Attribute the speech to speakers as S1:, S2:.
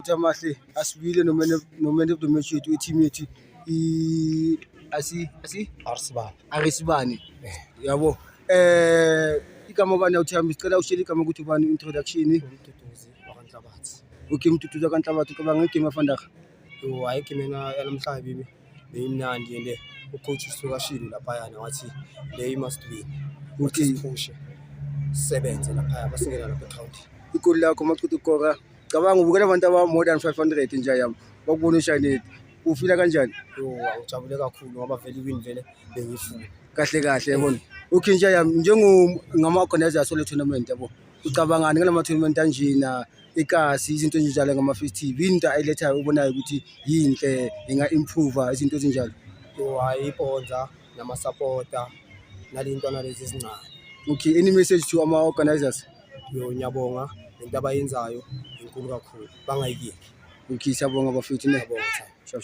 S1: Bafethu amahle, asibuyile no-man of the match yethu, i-team yethu asi asi
S2: Arsibane.
S1: Arisibane, yabo. Igama bani awuthembi? Sicela ushele igama ukuthi ubani, introduction.
S2: Umduduzi wakaNhlabathi.
S1: Okay, Mduduzi kaNhlabathi, ucabanga ngegame yavandag?
S2: Yo, hayi, igame yanamhlanje bibi beyimnandi and ucoach usuka ashilo laphayana wathi le must win. Wathi siphushe. Sisebenze laphaya masingena lapha eground.
S1: Igoli lakho maqeda ukukora, cabanga ubukela abantu aba more than 500 nje yami, bakubona ushayineti, ufila kanjani?
S2: Yo, angijabule kakhulu ngoba vele iwin vele bengiyifuna.
S1: Kahle kahle, yabona. Okay, nje yami, njengo ngama-organizers wale tournament, yabo, ucabangani ngalama tournament anjena ekasi, izinto ezinjalo ngama-festive, into ayilethayo ubonayo ukuthi yinhle, inga-improve izinto ezinjalo?
S2: Yo, hayi, ibonza namasapota nalintwana lezi ezincane.
S1: Okay, any message to ama-organizers?
S2: Yo, ngiyabonga, lento abayenzayo inkulu kakhulu. Bangayiyeki.
S1: Okay, siyabonga bafethu ne.
S2: Ngiyabonga, Thabo.
S1: Sharp, sharp.